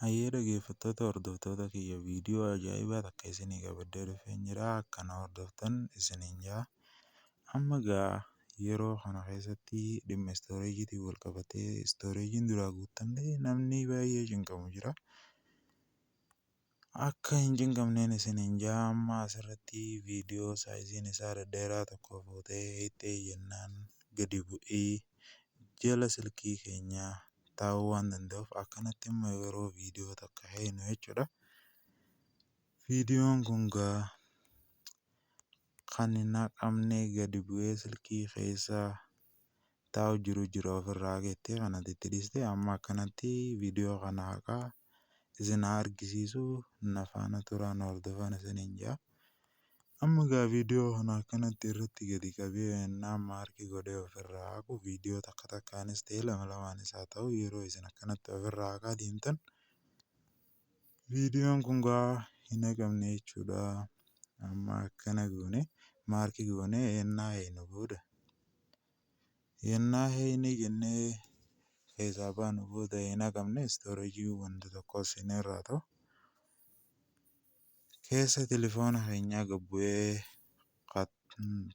Hayyee dhaggeeffattoota, hordoftoota kiyya, viidiyoo ajaa'ibaa takka isinii qabadhee dhufeen jira. Akkana hordoftan isiniin jaa. Amma gaa yeroo kana keessatti dhimma storageiitiin wal qabatee storageiin duraa guutamtee namni baay'ee cinqamu jira. Akka hin cinqamneen isiniin jaa. Amma asirratti viidiyoo sizeiin isaa dhedheeraa tokko fuutee hiixxee jennaan gadi bu'ee jala silkii keenyaa taa'uu waan danda'uuf, akkanatti immoo yeroo viidiyoo takka heenu jechuudha. Viidiyoon kun gaa kan hin haqamne gadi bu'ee silkii keessa taa'u jiru jira. Ofirraa haqettee kanatti itti dhiiste. Amma akkanatti viidiyoo kana haqaa isin haa argisiisu, na faana turaan, hordofaan isiniin jaa. Amma gaa viidiyoo kana akkanatti irratti gadi qabee ennaan mark godhee ofirraa haqu, viidiyoo takka takkaanis ta'e lama lamaanis haa ta'u, yeroo isin akkanatti ofirraa haqaa deemtan viidiyoon kun gaa hin haqamne jechuudha. Amma akkana goone, mark goone, ennaa heenu booda, yennaa heene jennee keessaa baanu booda hin haqamne. Storage wanti tokkos hin irraa ta'u keessa telefoona keenyaa gad bu'ee kan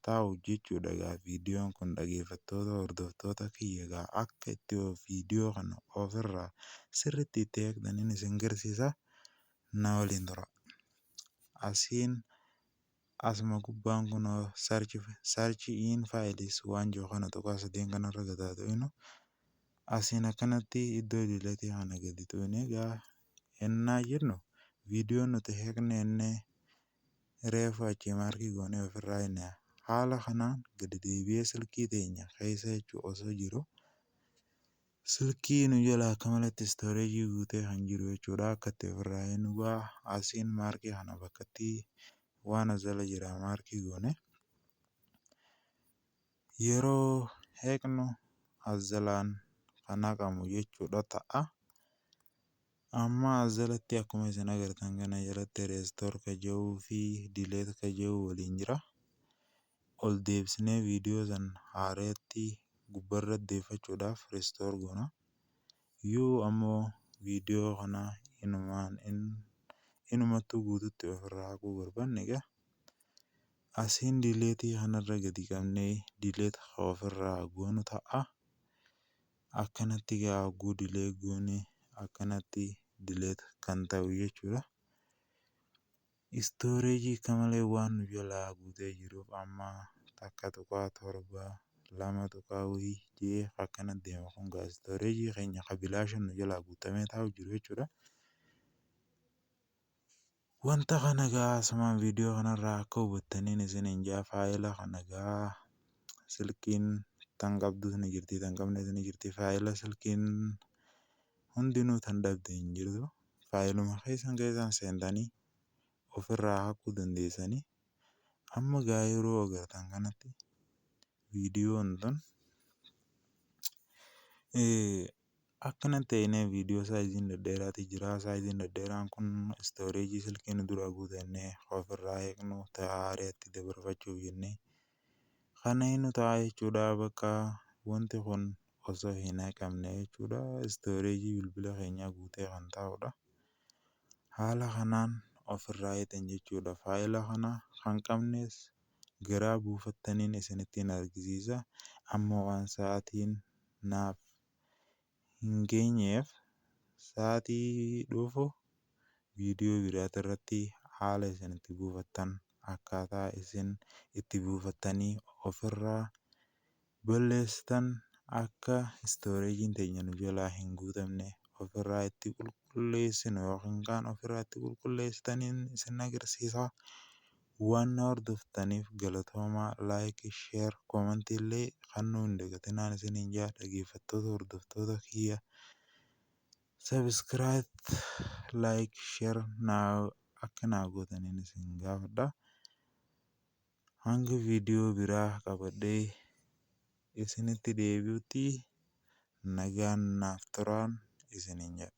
taa'u jechuudha. Gaa viidiyoon kun, dhaggeeffattoota, hordoftoota kiyya, gaa akka itti viidiyoo kana ofirraa sirriitti itti eegdaniin isin garsiisa, na waliin tura. Asiin asuma gubbaan kun search in files waan jiru kana tuqaa sadeen kanarra gadaa tu'inu. Asiin akkanatti iddoo delete kana gadi tu'ine gaa ennaa jennu, viidiyoon nuti haqne ennee reefu achii mark goonee ofirraa hinne haala kanaan gadi deebi'ee silkii teenya keessa jechuu osoo jiru, silkii nu jala akka malatti storage guutee kan jiru jechuudha. Akka itti ofirraa hinnu gaa asiin mark kana bakkatti waan as jala jira mark goone yeroo heeqnu as jalaan kan haqamu jechuudha ta'a. Amma as jalatti akkuma isin agartan kana jalatti restore ka jedhuu fi delete ka jedhu waliin jira. Ol deebisnee viidiyoo san haareetti gubbarra deeffachuudhaaf restore goona. Yoo ammoo viidiyoo kana inumaan inumattuu guututti ofirraa haquu barbaanne, egaa asiin delete kanarra gadi qabnee delete ofirraa goonu ta'a. Akkanatti gaa hogguu delete goone akkanatti delete kan ta'u jechuudha. Storage akka malee waan nu jalaa guutee jiruuf amma 1.7, 2 tuqaa wayii jee akkana deema. Kun gaa storage keenya ka bilaasha nu jalaa guutamee taa'u jiru jechuudha. Wanta kana gaa asumaan viidiyoo kanarraa akka hubattaniin isiniin jaa. Faayila kana gaa silkiin tan qabdus ni jirti, tan qabnes ni jirti. Faayila silkiin hundinuu tan dhabde hin jirtu. Faayiluma keessan keessaan seentanii ofirraa haquu dandeessanii. Amma gaa yeroo agartan kanatti viidiyoon tun akkanatti ta'inee viidiyoo sizeiin dhedheeraati jira. Sizeiin dhedheeraan kun storage silkii nu duraa guutannee ofirraa eegnu haareetti dabarfachuuf jennee kana inni ta'a jechuudha. Bakka wanti kun osoo hin haqamne jechuudha. Storage bilbila keenyaa guutee kan taa'udha. Haala kanaan ofirraa eegdan jechuudha. Faayila kana kan qabnes garaa buufattaniin isinittiin argisiisa. Amma waan sa'aatiin naaf hin geenyeef, sa'aatii dhufu viidiyoo biraati irratti haala isin itti buufattan, akkaataa isin itti buufattanii ofirraa balleessitan, akka storageiin teenya nu jalaa hin guutamne ofirraa itti qulqulleessinu yookiin kaan ofirraa itti qulqulleessitaniin isin agarsiisa. Waan na hordoftaniif galatoomaa. Like, share, comment illee kan nu hin dagatinaan isiniin jaa. Dhaggeeffattoota, hordoftoota kiyya, subscribe, like, share naa akka naa gootaniin isin gaafadha. Hanga viidiyoo biraa qabadhee isinitti deebi'utti nagaan naaf turaan isiniin jedha.